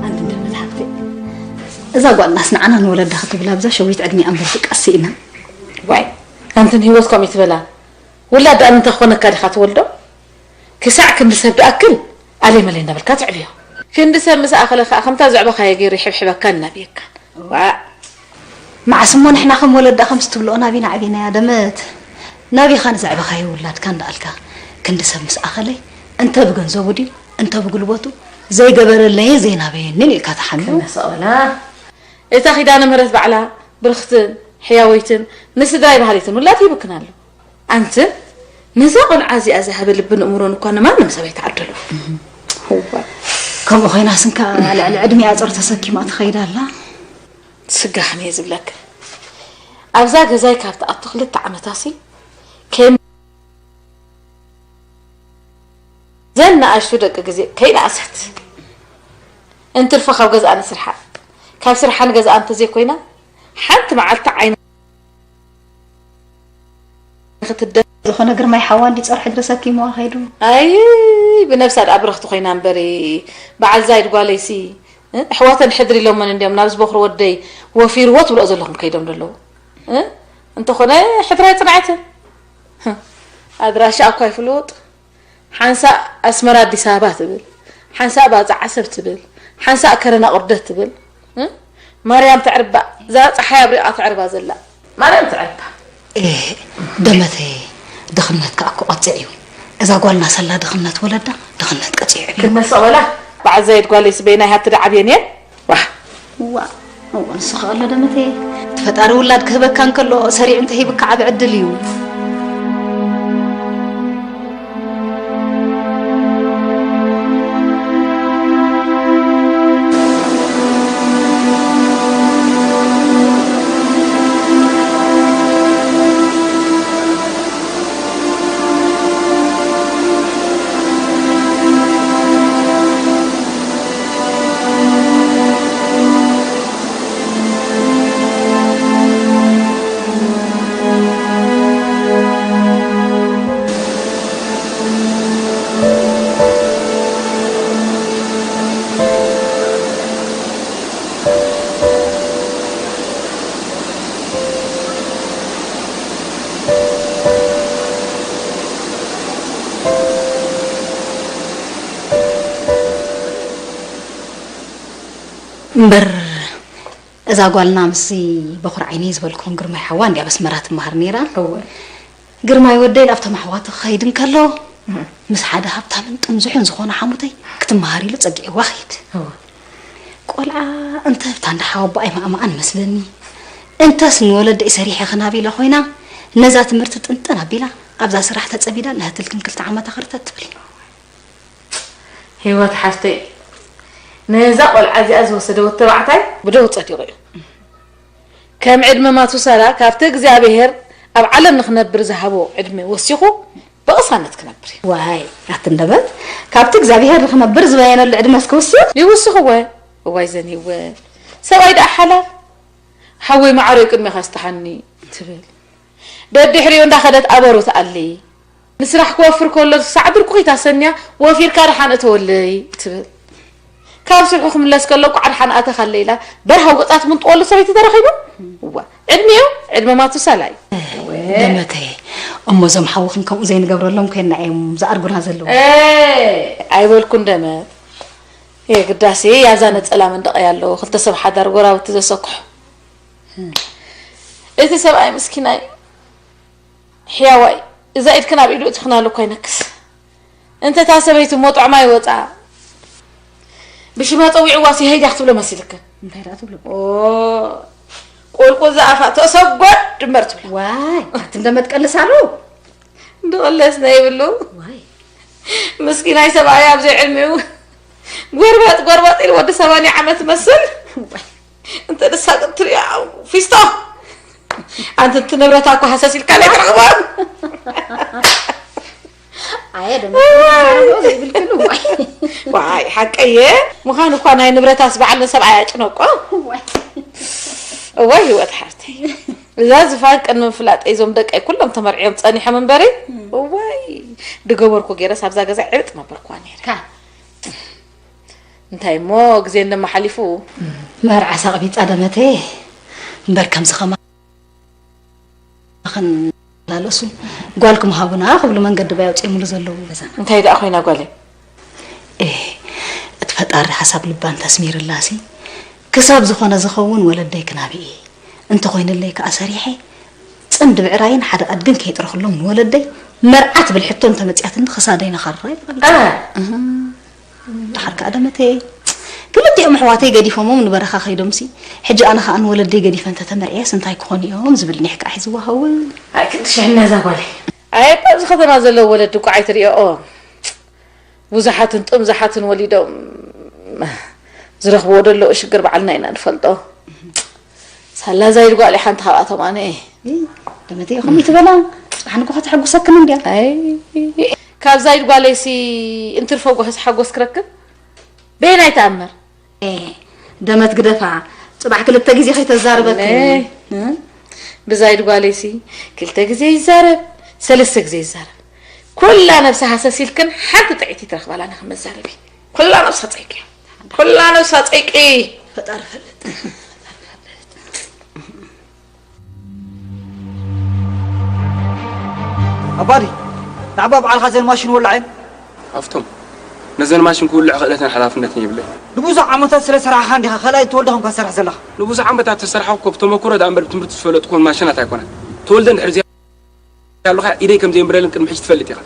ኣንቲ እንደምን ሓፍተይ፣ እዛ ጓልናስ ንዓና ንወለዳ ክትብል ኣብዛ ሸዊት ዕድሜኣ እምበር ድቃስ ስኢና። ዋይ ኣንትን ህይወት ከምኡ ትበላ ውላድ ደኣ ምንታይ ክኾነካ ዲኻ ትወልዶ? ክሳዕ ክንዲ ሰብ ድኣክል ኣለይ መለይ እንዳበልካ ትዕብዮ። ክንዲ ሰብ ምስ ኣኸለ ከኣ ከምታ ዘዕበኻዮ ገይሩ ይሕብሕበካን እናብየካን። ዋእ! መዓስ እሞ ንሕና ከም ወለዳ ከምዚ ትብልኦ ናቢና ዓቢናያ ደመት። ናቢኻ ንዘዕበኻዮ ውላድካ እንዳኣልካ ክንዲ ሰብ ምስ ኣኸለይ እንተ ብገንዘቡ ድዩ እንተ ብጉልበቱ ዘይገበረለይን ዘይናበየንን ኢልካ ትሓምዮ። ክነሰቐላ እታ ኪዳነ ምህረት ባዕላ ብርኽትን ሕያወይትን ንስድራይ በሃሊትን ውላድ ሂብክን ኣሎ። ኣንትን ነዛ ቆልዓ እዚኣ ዝሃበ ልብን እምሮን እኳ ንማንም ሰብ ኣይተዓደሎ። ከምኡ ኮይናስ እንካ ልዕሊ ዕድሚኣ ጾር ተሰኪማ ትኸይድ ኣላ። ስጋሕን እየ ዝብለክ ኣብዛ ገዛይ ካብ ትኣቱ ክልተ ዓመታሲ ከም ዘን ንኣሽቱ ደቂ ግዜ ከይንኣሰት እንትርፎ ካብ ገዝኣ ንስርሓ ካብ ስርሓ ንገዝኣ እንተዘይኮይና ሓንቲ መዓልቲ ዓይና ክትደ ዝኾነ ግርማይ ሓዋ እንዲ ጸርሒ ድረሰኪ መዋ ከይዱ። ኣይ ብነብሳ ደኣ ብርኽቲ ኮይና እምበሪ በዓል ዛይድ ጓለይሲ ኣሕዋተን ሕድሪ ኢሎመን እንዲዮም ናብ ዝበኽሩ ወደይ ወፊርዎ ትብልኦ ዘለኹም ከይዶም ዘለዉ እንተኾነ ሕድራ ኣይፅንዓትን ኣድራሻ እኳ ይፍልጥ ሓንሳእ ኣስመራ ኣዲስ ኣበባ ትብል ሓንሳእ ባጽዕ ዓሰብ ትብል ሓንሳእ ከረና ቁርደት ትብል ማርያም ተዕርባ እዛ ፀሓይ ኣብሪቓ ተዕርባ ዘላ ማርያም ተዕርባ ደመተየ ድኽነት ከኣ እኮ ቀፂዕ እዩ እዛ ጓልና ሰላ ድኽነት ወለዳ ድኽነት ቀፂዕ እዩ ክነሰቕ በላ በዓል ዘይድ ጓለይ ስበይናይ ሃቲ ደዓብየን እየን ዋህ እዋ እዋ ንሱ ከኣሎ ደመተየ እቲ ፈጣሪ ውላድ ክህበካ እንከሎ ሰሪዑ እንተሂብካ ዓብ ዕድል እዩ እምበር እዛ ጓልና ምስዚ በኹር ዓይነይ ዝበልኩም ግርማይ ሓዋ እንድያ ኣብ ኣስመራ ትመሃር ነይራ። እወ። ግርማይ ወደይ ናብቶም ኣሕዋቱ ክኸይድ እንከሎ ምስ ሓደ ሃብታምን ጥምዙሕን ዝኾነ ሓሙተይ ክትመሃር ኢሉ ጸጊዕዋ ኸይድ። እወ። ቆልዓ እንተ ብታ እንዳ ሓወቦኣ ኣይማእማኣን መስለኒ። እንተስ ንወለደይ ሰሪሐ ክናብ ኢለ ኮይና ነዛ ትምህርቲ ጥንጥን ኣቢላ ኣብዛ ስራሕ ተጸሚዳ ንህትልክን ክልተ ዓመታ ክርተት ትብል። ህይወት ሓፍተይ ነዛ ቆልዓ እዚኣ ዝወሰደ ወዲ ተባዕታይ ብደው ጸዲቑ እዩ። ከም ዕድመ ማቱሳላ ካብቲ እግዚኣብሄር ኣብ ዓለም ንኽነብር ዝሃቦ ዕድመ ወሲኹ ብቕሳነት ክነብር እዩ። ዋይ ኣቲ እንደበት ካብቲ እግዚኣብሄር ንኽነብር ዝበየነሉ ዕድመ እስኪ ውስኽ። ይውስኽወ እዋይ ዘን ህይወት ሰብኣይ ደኣ ሓላል ሓወይ መዓረይ ቅድሜኻ ስተሓኒ ትብል ደድሕሪኡ እንዳኸደት ኣበሩ ትኣሊ። ንስራሕ ክወፍር ከሎ ሳዕ ድርኩኺት ኣሰንያ ወፊርካ ደሓን እተወለይ ትብል። ካብ ስርሑ ክምለስ ከሎ እኳ ደሓን ኣተኻለ ኢላ በርሃ ገጻ ትምንጥወሉ ሰበይቲ ተረኺቡ። እዋ ዕድሚኡ ዕድመ ማቱሳላ እዩ። ደመተየ እሞ እዞም ሓውኽን ከምኡ ዘይንገብረሎም ኮይና እዮም ዝኣርጉና ዘለዉ። ኣይበልኩን ደመት የግዳሲ ያዛ ነጸላ መንደቕ ያለው ክልተ ሰብ ሓዳር ጎራብቲ ዘሰኩሑ እቲ ሰብኣይ ምስኪናይ ሕያዋይ እዛ ኢድክን ኣብ ኢዱ እትኽናሉ እኳ ይነክስ እንተ እታ ሰበይቲ እሞ ጥዕማ ይወፃ ብሽማ ፀዊዕዋስ ይሄድ ክትብሎ መሲልክን እንታይ ደኣ ትብሎ ቁልቁል ዝኣፋ ተሰጎድ ድንበር ትብሎ ዋይ ኣቲ እንደመትቀልስ ኣሉ እንድቕለስ ናይ ይብሉ ዋይ ምስኪናይ ሰብኣይ ኣብ ዘይዕድሚኡ ጎርባጥ ጎርባጥ ኢሉ ወዲ ሰማንያ ዓመት መስል እንተ ንሳ ክትሪኦ ፊስቶ ኣንቲ እቲ ንብረታ እኮ ሃሰስ ኢልካ ናይ ትረኽቦ። ኣየ ደሞ ዘይብልክሉ ዋይ ዋይ ሓቀየ ምዃን እኳ ናይ ንብረታስ በዓል ንሰብኣይ ኣጭነቆ። ዋይ እዋይ ህይወት ሓፍተይ፣ እዛ ዝፋን ቅድሚ ምፍላጠይ እዞም ደቀይ ኩሎም ተመርዕዮም ጸኒሖም እምበሪ፣ እዋይ ድገበርኩ ገይረስ ኣብዛ ገዛ ዕብጥ መበርኩዋ ነይረ። ካን እንታይ እሞ ግዜ እንደማሓሊፉ መርዓ ሳቕቢጻ ደመተ እምበር ከምዚ ኸማ ኸን ላለሱ ጓል ክምሃቡና ክብሉ መንገዲ ባይ ኣውፅኦምሉ ዘለዉ በዛና እንታይ ደኣ ኮይና ጓለይ? እ እቲ ፈጣሪ ሓሳብ ልባ እንተስሚርላሲ ክሳብ ዝኾነ ዝኸውን ወለደይ ክናብኢ እንተኾይንለይ ከዓ ሰሪሐ ፅምዲ ብዕራይን ሓደ ኣድግን ከይጥረኽሎም ንወለደይ መርዓ ትብል ሕቶ እንተመፅያትኒ ክሳደይ ነኻርራ ይብል። ደሓር ከዓ ደመተይ ክልቲኦም ኣሕዋተይ ገዲፎሞም ንበረኻ ከይዶምሲ ሕጂ ኣነ ከዓ ንወለደይ ገዲፈ እንተተመርዕየስ እንታይ ክኾኑ እዮም ዝብል ኒሕ ከዓ ሒዝዋ ኸውን። ኣይ ክንዲ ሽሕና እዛ ጓለይ። ኣየ ኣብዚ ከተማ ዘለዉ ወለዲ እኮ ኣይትሪኦኦም። ብዙሓትን ጥምዙሓትን ወሊዶም ዝረኽብዎ ዘለዉ ሽግር ባዕልና ኢና ንፈልጦ። ሳላ እዛ ኢድ ጓለይ ሓንቲ ካብኣቶም ኣነ እየ። ደመተይ ከምኡ ትበላ ፅባሕ ንጎ ከተሐጉሰክን እንድያ። ኣይ ካብዛ ኢድ ጓለይሲ እንትርፎ ጓህስ ሓጎስ ክረክብ በየናይ ተኣምር? ደመት ግደፋ ፅባሕ ክልተ ግዜ ከይተዛርበክ። ብዛይድ ጓለይሲ ክልተ ግዜ ይዛረብ ሰለስተ ግዜ ይዛረብ። ኩላ ነብሳ ሃሰስ ኢልክን ሓንቲ ጥዕይቲ ትረኽባላ ንክመዛረቢ። ኩላ ነብሳ ፀይቂ። ኩላ ነብሳ ፀይቂ። ፈጣሪ ፈልጥ። ኣባዲ ንዓባ በዓልኻ ዘን ማሽን ወላዐን። ሃፍቶም ነዘን ማሽን ክውልዕ ክእለተን ሓላፍነትን የብለይ። ንብዙሕ ዓመታት ስለ ሰራሕኻ እንዲኻ ካልኣይ ተወልደ ኾንካ ትሰርሕ ዘለኻ። ንብዙሕ ዓመታት ተሰርሓ እኮ ብተመኩሮ ደኣ እምበር ብትምህርቲ ዝፈለጥኩወን ማሽናት ኣይኮነን። ተወልደ እንድሕር እዚኣ ኣለኻ ኢደይ ከም ዘየንብረለን ቅድሚ ሕጂ ትፈልጥ ኢኻ።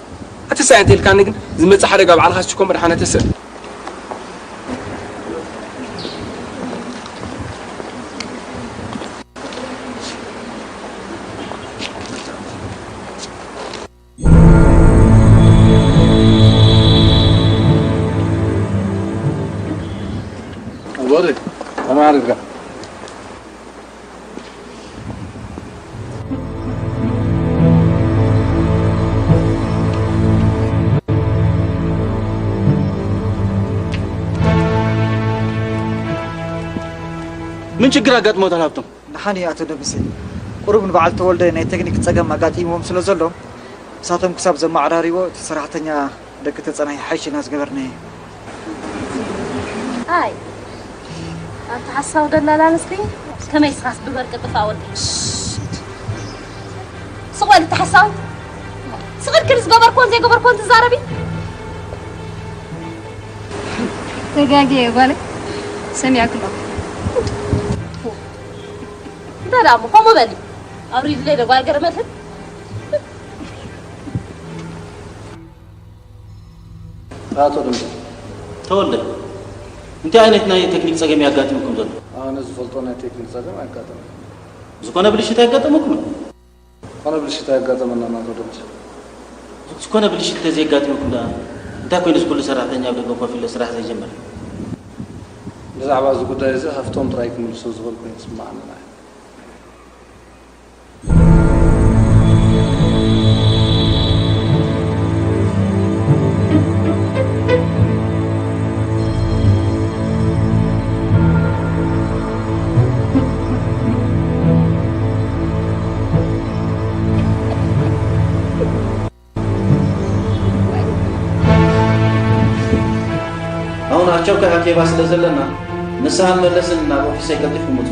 ኣትሳእ እንተ ኢልካኒ ግን ዝመጽእ ሓደጋ ባዕልኻ ትሽከሞ ደሓነ ተስእ። Abone, tamam. ምን ችግር ኣጋጥሞታል ሃብቶም? ደሓን እዩ ኣቶ ደምሴ። ቁሩብ ንበዓል ተወልደ ናይ ቴክኒክ ጸገም ኣጋጢምዎም ስለ ዘሎ፣ ንሳቶም ክሳብ ዘመዓራርይዎ እቲ ሰራሕተኛ ደቂ ተጸናሒ ሓይሽ ኢና ዝገበርናዮ። ኣይ ኣንታ ሓሳዊ ደላላ ኣንስቲ፣ ከመይ ስኻስ ብበርቂ ጥፋእ ወዲ። ስቕ በል እቲ ሓሳዊ። ስቕ ኢልክን ዝገበርክዎን ዘይገበርክዎን ትዛረቢ። ተጋግየ ጓለይ፣ ሰሚዐኪ ኣለኹ። እንታይ ደኣ እሞ ከምኡ በሊ። ኣውሪድለይ ዶ ጓል ገረመልህን። ኣቶ ደምሴ። ተወልደ፣ እንታይ ዓይነት ናይ ቴክኒክ ጸገም እዩ ኣጋጢሙኩም ዘሎ? ኣነ ዝፈልጦ ናይ ቴክኒክ ጸገም ኣየጋጠመን። ዝኾነ ብልሽት ኣየጋጠመኩምን? ዝኾነ ብልሽት ኣየጋጠመናን ኣቶ ደምሴ። ዝኾነ ብልሽት እንተዘየጋጢሙኩም ደኣ እንታይ ኮይኑስ ኩሉ ሰራሕተኛ ኣብ ደገ ኮፍ ኢሉ ስራሕ ዘይጀመረ? ብዛዕባ እዚ ጉዳይ እዚ ሃፍቶም ጥራይ ክምልሶ ዝኽእል ኮይኑ ይስምዓኒ ንዓይ። ኣሁን ኣቸኳይ ኣኬባ ስለ ዘለና ንስሃን መለስን ናብ ኦፊሰይ ቀልጢፍኩም ምጹ።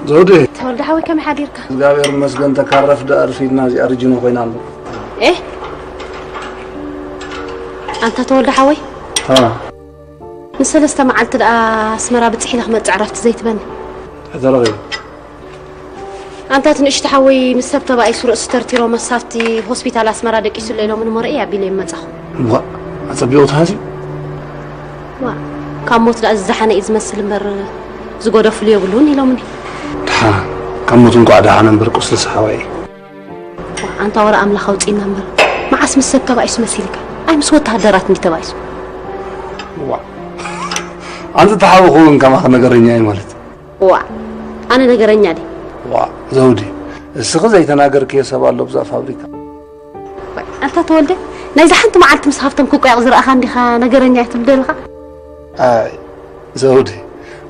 ዘውዴ። ተወልደ ሓወይ፣ ከመይ ሓዲርካ? እግዚኣብሔር ይመስገን፣ ተካረፍ ደኣ ኣርፊድና፣ እዚኣ ርጅኖ ኮይና ኣሎ። ኤ፣ ኣንታ ተወልደ ሓወይ፣ ንሰለስተ መዓልቲ ደኣ ኣስመራ ብጽሕ ኢለ ክመጽእ ዕረፍቲ ዘይትበኒ። ተረኺቡ። ኣንታ እቲ ንእሽቶ ሓወይ ምስ ሰብ ተባኢሱ ርእሱ ተርቲሮ መሳፍቲ ሆስፒታል ኣስመራ ደቂሱ ኣሎ ኢሎምኒ፣ እሞ ርእየ ኣቢለ እየ መጻኹ። ዋ፣ ኣጸቢቑ ተሃስዩ? ዋ፣ ካብ ሞት ደኣ ዝደሓነ እዩ ዝመስል እምበር ዝጎደፍሉ የብሉን ኢሎምኒ። ደሓን፣ ካብ ሞት እንኳዕ ደሓነ እምበር ቁስልስ ሓወይ። ዋ፣ ኣንታ ወረ ኣምላኽ ኣውጽእና እምበር፣ መዓስ ምስ ሰብ ተባኢሱ መሲልካ? ኣይ ምስ ወተሃደራት እንዲ ተባኢሱ። ዋ፣ ኣንተ ተሓዊ ክውን ከማኻ ነገረኛ እዩ ማለት። ዋ፣ ኣነ ነገረኛ ድየ? ዋ፣ ዘውዲ፣ እስኺ ዘይተናገርክዮ ሰብ ኣሎ ብዛ ፋብሪካ። ዋይ፣ ኣንታ ተወልደ፣ ናይዛ ሓንቲ መዓልቲ ምስ ሃፍቶም ክቋየቕ ዝረኣኻ እንዲኻ ነገረኛ እየ ትብል ዘለኻ? ኣይ፣ ዘውዲ፣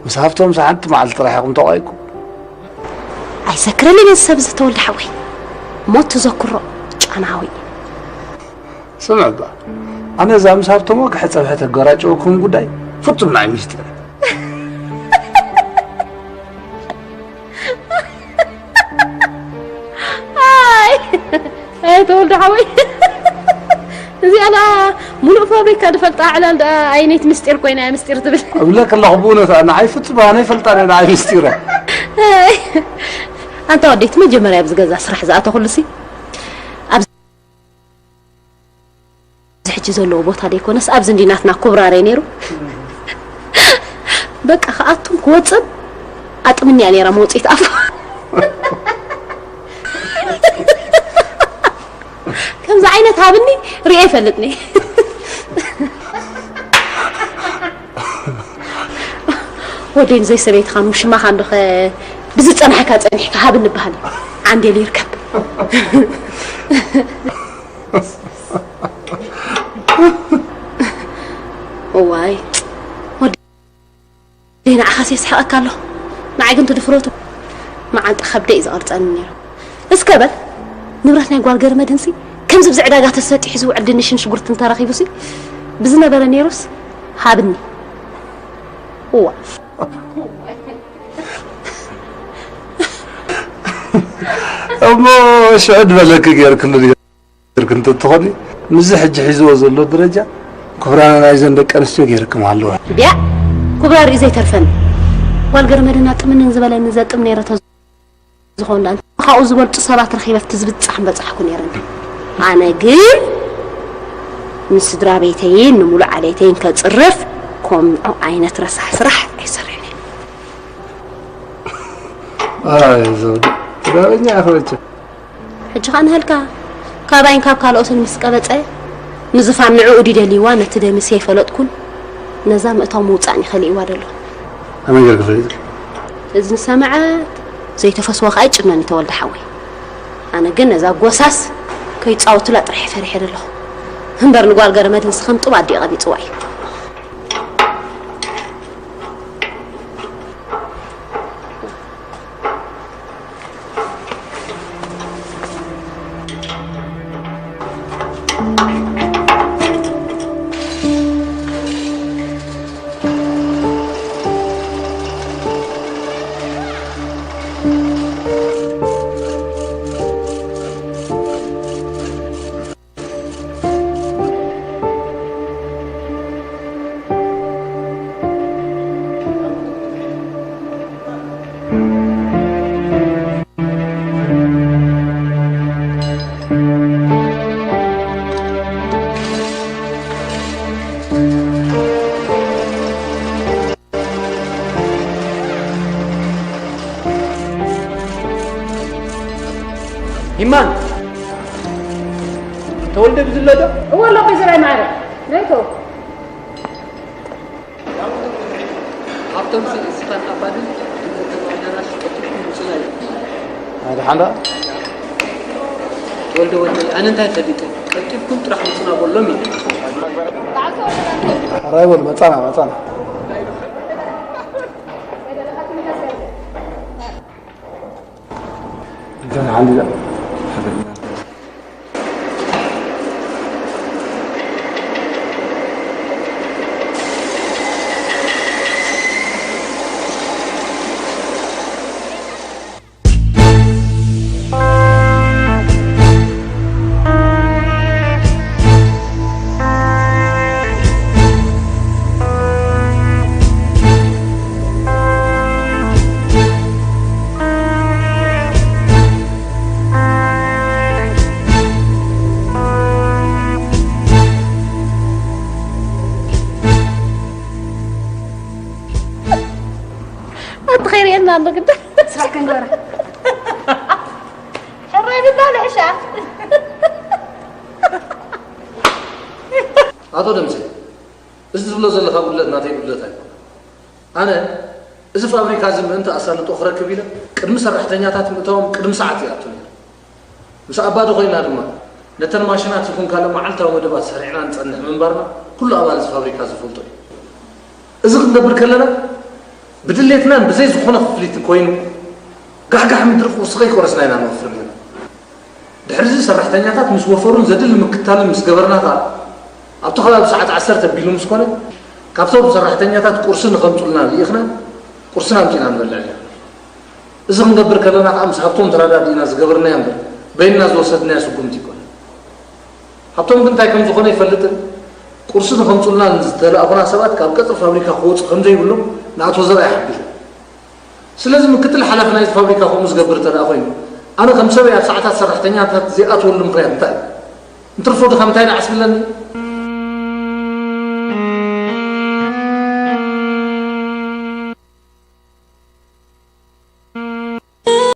ምስ ሃፍቶም ሓንቲ መዓልቲ ጥራሕ ኢኹም ተቋይቁ። ኣይዘክረንን እየ ሰብ ዝተወልደ ሓወይ። ሞት ተዘክሮ ጨናዊ። ስምዕ እባ፣ ኣነ እዛ ምስ ሃብቶሞ ክሕጸብ ሕተ ገራጨወኩም ጉዳይ ፍጹም ናይ ሚስጢር። ኣይ፣ ኣይ፣ ተወልደ ሓወይ። እዚኣ ደኣ ሙሉእ ፋብሪካ ዝፈልጣ ዕላል ደኣ ኣይነይቲ ምስጢር ኮይና እያ ምስጢር ትብል። እብለክ ኣለኹ ብእውነት፣ ንዓይ ፍጹም ኣነ ይፈልጣ እየ፣ ንዓይ ምስጢር እያ። ኣይ፣ ኣንታ ወደይ፣ እቲ መጀመርያ ኣብዚ ገዛ ስራሕ ዝኣተኹሉ ሲ፣ ኣብዚ ሕጂ ዘለዎ ቦታ ደይኮነስ፣ ኣብዚ እንዲ ናትና ኩብራሬ ነይሩ። በቃ፣ ክኣቱን ክወጽን ኣጥምንያ ነይራ መውጽኢት ኣፉ። ከምዚ ዓይነት ሃብኒ ርእየ ይፈልጥኒ። ወደይ ንዘይ ሰበይትኻን ውሽማኻን ዶ ኸ ብዝጸናሕካ ጸኒሕካ ሃብኒ በሃል እዩ። ዓንዴል ይርከብ። እዋይ፣ ወደይ ንዓኻስ የስሕቐካ ኣሎ። ንዓይ ግን ትድፍረቱ መዓንጣ ከብደይ እዩ ዝቐርጸኒ ነይሩ። እስከ በል፣ ንብረት ናይ ጓል ገረመድህንሲ ከምዚ ብዚ ዕዳጋ ተሰጢሑ ዝውዕል ድንሽን ሽጉርትን ተረኺቡሲ ብዝነበረ ነይሩስ ሃብኒ። እዋ። እሞ ሽዑ ድበለኪ ገይርክሉ ድዩ? ገይርክ እንተትኾኒ፣ ምስዚ ሕጂ ሒዝዎ ዘሎ ደረጃ፣ ኩብራና ናይዘን ደቂ ኣንስትዮ ገይርክም ኣለዋ። ቢያ፣ ኩብራ ርእዩ ዘይተርፈኒ። ጓል ገረመድህን ኣጥምንን ዝበለኒ ዘጥም ነይረ ተዝኾን ደኣ፣ ካብኡ ዝበልጹ ሰባት ረኺበ ኣብቲ ዝብጻሕ ምበጻሕኩ ነይረኒ። ኣነ ግን ንስድራ ቤተይን ንሙሉእ ዓሌተይን ከጽርፍ ከምኡ ዓይነት ረሳሕ ስራሕ ኣይሰርሕን እየ። ኣይ ዘውዲ፣ ጥበበኛ ኢኺ መቸም። ሕጂ ኸኣ ንህልካ ካባይን ካብ ካልኦትን ምስ ቀበጸ፣ ንዝፋን ንዕኡ ድዩ ደልይዋ፣ ነቲ ደምስ ኣይፈለጥኩን፣ ነዛ ምእታው ምውጻእን እዩ ከሊእዋ ደሎ። ከመይ ጌርኪ ፈሊጥኪ? እዚ ንሰምዐ ዘይተፈስወ ኸኣ ይጭነኒ ተወልደ ሓወይ። ኣነ ግን ነዛ ጎሳስ ከይጻወቱላ ጥራሕ እየ ፈሪሐ ደለኹ። እምበር ንጓል ገረመድህንሲ ከም ጡብ ኣዲኡ ቀቢጽዋ እዩ። ይማን ተወልደ ብዝሎ ዶ? እወ ኣሎ፣ ወይዘራይ ማዕረ። ነይቶ። ሃብቶም ሲ-፣ ሲፋን ኣባድን ኣዳራሽ ቀልጢፍኩም ምጹና እዩ። ኣይ፣ ደሓን ደኣ? ተወልደ ወደይ፣ ኣነ እንታይ ፈሊጠ? ቀልጢፍኩም ጥራሕ ምጹና በሎም እዩ። ሕራይ በሉ፣ መጻና፣ መጻና። እንተ ሓሊላ ሕራይ ምባል ሕሻ። ኣቶ ደምሴ፣ እዚ ዝብሎ ዘለኻ ጉድለት ናተይ ጉድለት ኣይኮነ። ኣነ እዚ ፋብሪካ እዚ ምእንቲ ኣሳልጦ ክረክብ ኢለ ቅድሚ ሰራሕተኛታት ምእታዎም ቅድሚ ሰዓት ይኣቱ ነይረ። ምስ ኣባዲ ኮይና ድማ ነተን ማሽናት ይኹን ካልእ መዓልታዊ መደባት ሰሪዕና ንጸንሕ ምንባርና ኩሉ ኣባል እዚ ፋብሪካ ዝፈልጦ እዩ። እዚ ክንገብር ከለና ብድሌትናን ብዘይ ዝኾነ ክፍሊት ኮይኑ ጋሕጋሕ ምድሪ ቁርሲ ከይቆረስና ኢና ንወፍር ነርና። ድሕሪ እዚ ሰራሕተኛታት ምስ ወፈሩን ዘድሊ ምክትታልን ምስ ገበርና ከኣ ኣብቲ ከባቢ ሰዓት ዓሰርተ ኣቢሉ ምስ ኮነ ካብቶም ሰራሕተኛታት ቁርሲ ንኸምጹልና ልኢኽና ቁርስና ኣምጺእና ንበልዕ ነርና። እዚ ክንገብር ከለና ከኣ ምስ ሃብቶም ተረዳዲእና ዝገበርናዮ እምበር በይንና ዝወሰድናዮ ስጉምቲ ኣይኮነን። ሃብቶም ግን እንታይ ከም ዝኾነ ኣይፈልጥን። ቁርሲ ንኸምጹልና ዝተላእኹና ሰባት ካብ ቀጽሪ ፋብሪካ ክወጹ ከም ዘይብሎም ንኣቶ ዘርኣይ ሓቢሩ። ስለዚ ምክትል ሓላፊ ናይዚ ፋብሪካ ከምኡ ዝገብር እንተ ደኣ ኮይኑ ኣነ ከም ሰበይ ኣብ ሰዓታት ሰራሕተኛታት ዘይኣትወሉ ምኽንያት እንታይ እዩ? እንትርፎ ድኻ እንታይ ደኣ ዓስብለኒ?